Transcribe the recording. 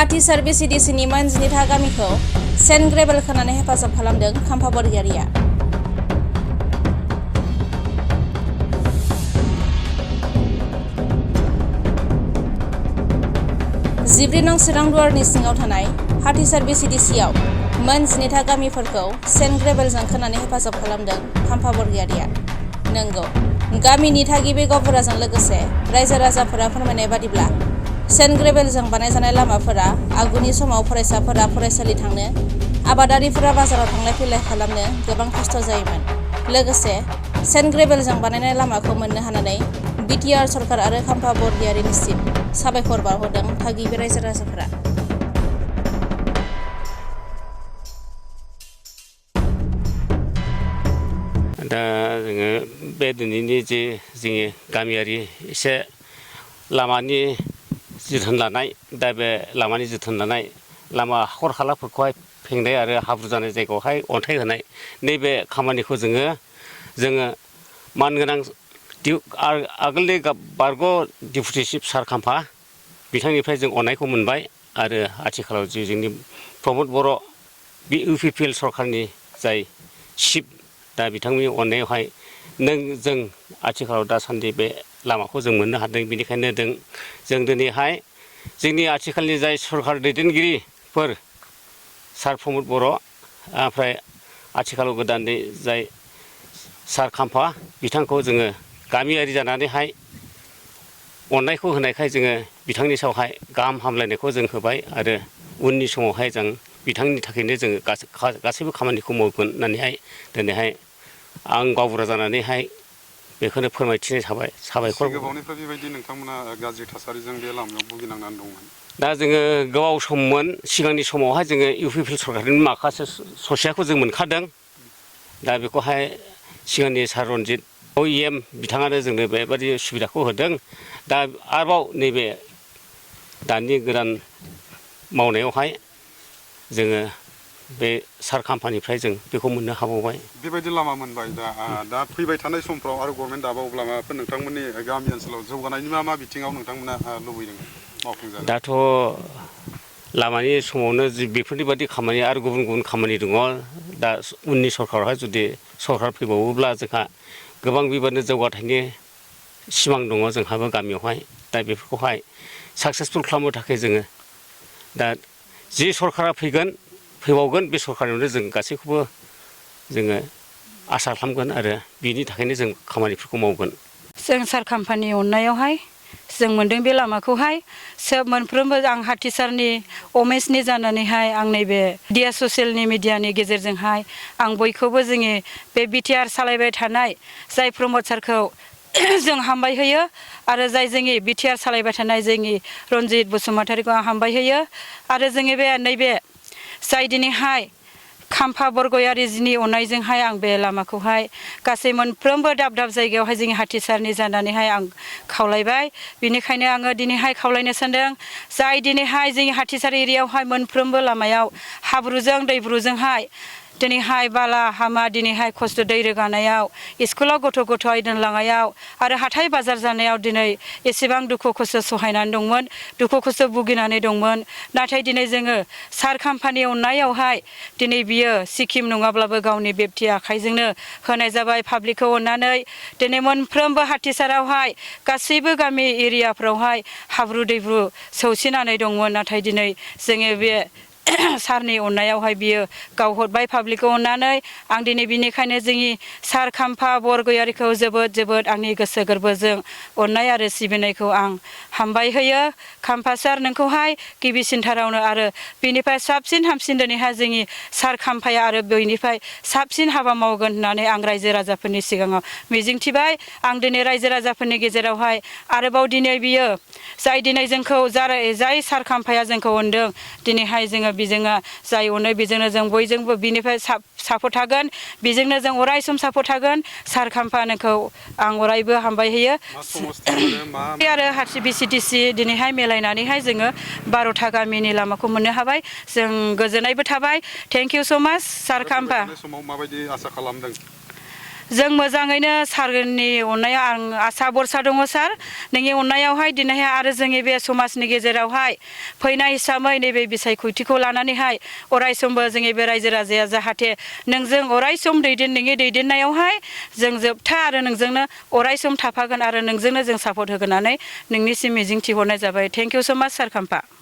हाथिसार BCDCनि मोनजिथा गामिखौ saint gravel खोनानै हेफाजाब खालामदों खाम्फा बरगयारिया। जिब्रै नं चिरां दुवारनि सिङाव थानाय हाथिसार BCDCआव मोनजिथा गामिफोरखौ सेन्ट ग्रेभेलजों खोनानै हेफाजाब खालामदों खाम्फा बरगयारिया। नंगौ, गामिनि थागिबि गावबुराजों लोगोसे रायजो राजाफोरा फोरमायनाय बादिब्ला सेन्ट ग्रेभेलजों बानायजानाय लामाफोरा आगुनि समाव फरायसाफोरा फरायसालि थांनो, आबादारिफोरा बाजाराव थांलाय फैलाय खालामनो गोबां खस्थ' जायोमोन। लोगोसे सेन्ट ग्रेभेलजों बानायनाय लामाखौ मोननो हानानै BTR सरकार आरो खाम्फा बरगयारिनिसिम साबायखर बावहरदों थागिबि रायजो राजाफोरा। दा जोङो बे दिनैनि जे जोंनि गामियारि एसे लामानि जोथोन लानाय, दा बे लामानि जोथोन लानाय लामा हाखर हालाफोरखौहाय फेंनाय आरो हाब्रु जानाय जायगायावहाय अन्थाइ होनाय, नैबे खामानिखौ जोङो मानगोनां आगोलनि बारग' डिपुटि चिफ सार खाम्फा बिथांनिफ्राय जों अननायखौ मोनबाय आरो आथिखालाव जे जोंनि प्रमद बर' UPPL सरकारनि जाय चिफ, दा बिथांनि अननायावहाय जों आथिखालाव दासान्दि बे लामाखौ जों मोननो हादों। बेनिखायनो जों दिनैहाय जोंनि आथिखालनि जाय सरकार दैदेनगिरिफोर सार प्रमद बर' ओमफ्राय आथिखालाव गोदानै जाय सार खाम्फा बिथांखौ जोङो गामियारि जानानैहाय अननायखौ होनायखाय जोङो बिथांनि सायावहाय गाहाम हामलायनायखौ जों होबाय आरो उननि समावहाय जों बिथांनि थाखायनो जोङो गासैबो खामानिखौ मावगोन होननानैहाय दिनैहाय आं गावबुरा जानानैहाय बेखौनो फोरमायथिनाय थाबाय। साबायखर। गोबावनिफ्राय बेबायदि नोंथांमोना गाज्रि थासारिजों बे लामायाव भुगिनांनानै दंमोन? दा जोङो गोबाव सममोन, सिगांनि समावहाय जोङो UPPL सरकारनि माखासे ससेयाखौ जों मोनखादों। दा बेखौहाय सिगांनि सार रन्जित OEM बिथाङानो जोंनो बेबायदि सुबिदाखौ होदों। दा आरोबाव नैबे दानि गोदान मावनायावहाय जोङो बे सार खाम्फानिफ्राय जों बेखौ मोननो हाबावबाय। बेबायदि लामा मोनबाय, दा फैबाय थानाय समफ्राव आरो गभर्नमेन्ट दाबावब्ला माबाफोर नोंथांमोननि गामि ओनसोलाव जौगानायनि मा बिथिङाव नोंथांमोना लुबैदों मावफुंजानो? दाथ' लामानि समावनो बेफोरनि बादि खामानि आरो गुबुन खामानि दङ। दा उननि सरकारावहाय जुदि सरकार फैबावोब्ला जोंहा गोबां बेबादिनो जौगाथायनि सिमां दङ जोंहाबो गामियावहाय। दा बेफोरखौहाय साक्सेसफुल खालामनो थाखाय जोङो दा जि सरकारा फैबावगोन बे सरकारनियावनो जों गासैखौबो जोङो आसा खालामगोन आरो बिनि थाखायनो जों खामानिफोरखौ मावगोन। जों सार खाम्फानि अननायावहाय जों मोनदों बे लामाखौहाय। मोनफ्रोमबो आं हाथिसारनि अमेसनि जानानैहाय आं नैबे ससियेल मिडियानि गेजेरजोंहाय आं बयखौबो जोंनि बे BTR सालायबाय थानाय जाय प्रमद सारखौ जों हामबाय होयो आरो जाय जोंनि BTR सालायबाय थानाय जोंनि रन्जित बसुमतारिखौ आं हामबाय होयो आरो जोंनि नैबे जाय दिनैहाय खाम्फा बरगयारिनि अननायजोंहाय आं बे लामाखौहाय गासै मोनफ्रोमबो दाब दाब जायगायावहाय जोंनि हाथिसारनि जानानैहाय आं खावलायबाय। बिनिखायनो आङो दिनैहाय खावलायनो सानदों, जाय दिनैहाय जोंनि हाथिसार एरियायावहाय मोनफ्रोमबो लामायाव हाब्रुजों दैब्रुजोंहाय दिनैहाय बाला हामा दिनैहाय खस्थ' दै रोगानायाव, स्कुलाव गथ' दोनलांनायाव आरो हाथाय बाजार जानायाव दिनै एसेबां दुखु खस्थ' सहायनानै दंमोन, दुखु खस्थ' भुगिनानै दंमोन। नाथाय दिनै जोङो सार खाम्फानि अननायावहाय दिनै बियो सिकिम नङाब्लाबो गावनि बेक्ति आखाइजोंनो होनाय जाबाय। पाब्लिकखौ अननानै दिनै मोनफ्रोमबो हाथिसारावहाय गासैबो गामि एरियाफ्रावहाय हाब्रु दैब्रु सौसिनानै दंमोन। नाथाय दिनै जोङो बे सारनि अननायावहाय बियो गाव हरबाय पाब्लिकखौ अननानै। आं दिनै बिनिखायनो जोंनि सार खाम्फा बरगयारिखौ जोबोद आंनि गोसो गोरबोजों अननाय आरो सिबिनायखौ आं हामबाय होयो। खाम्फा सार, नोंखौहाय गिबिसिनथारावनो आरो बिनिफ्राय साबसिन हामसिन दिनैहाय जोंनि सार खाम्फाया आरो बेनिफ्राय साबसिन हाबा मावगोन होननानै आं रायजो राजाफोरनि सिगाङाव मिजिंथिबाय। आं दिनै रायजो राजाफोरनि गेजेरावहाय आरोबाव दिनै बियो जाय दिनै जोंखौ जाय सार खाम्फाया जोंखौ अनदों, दिनैहाय जोङो बिजोंनो जाय अनो बेजोंनो जों बयजोंबो बिनिफ्राय सापर्ट थागोन, बेजोंनो जों अराय सम सापर्ट थागोन। सार खाम्फा नोंखौ आं अरायबो हामबाय होयो। आरो BCDC दिनैहाय मिलायनानैहाय जोङो 12था गामिनि लामाखौ मोननो हाबाय। जों गोजोननायबो थाबाय। थेंक इउ स' माच सार खाम्फा। समाव माबायदि आसा खालामदों? जों मोजाङैनो सारनि अननायाव आं आसा भरसा दङ सार नोंनि अननायावहाय दिनैहाय आरो जोंनि बे समाजनि गेजेरावहाय फैनाय हिसाबै नैबे बिसायख'थिखौ लानानैहाय अरायसमबो जोंनि बे रायजो राजाया जाहाथे नोंजों अरायसम नोंनि दैदेननायावहाय जों जोबथा आरो नोंजोंनो अरायसम थाफागोन आरो नोंजोंनो जों सापर्ट होगोन होननानै नोंनिसिम मिजिं थिहरनाय जाबाय थेंक इउ सो माच सार खाम्फा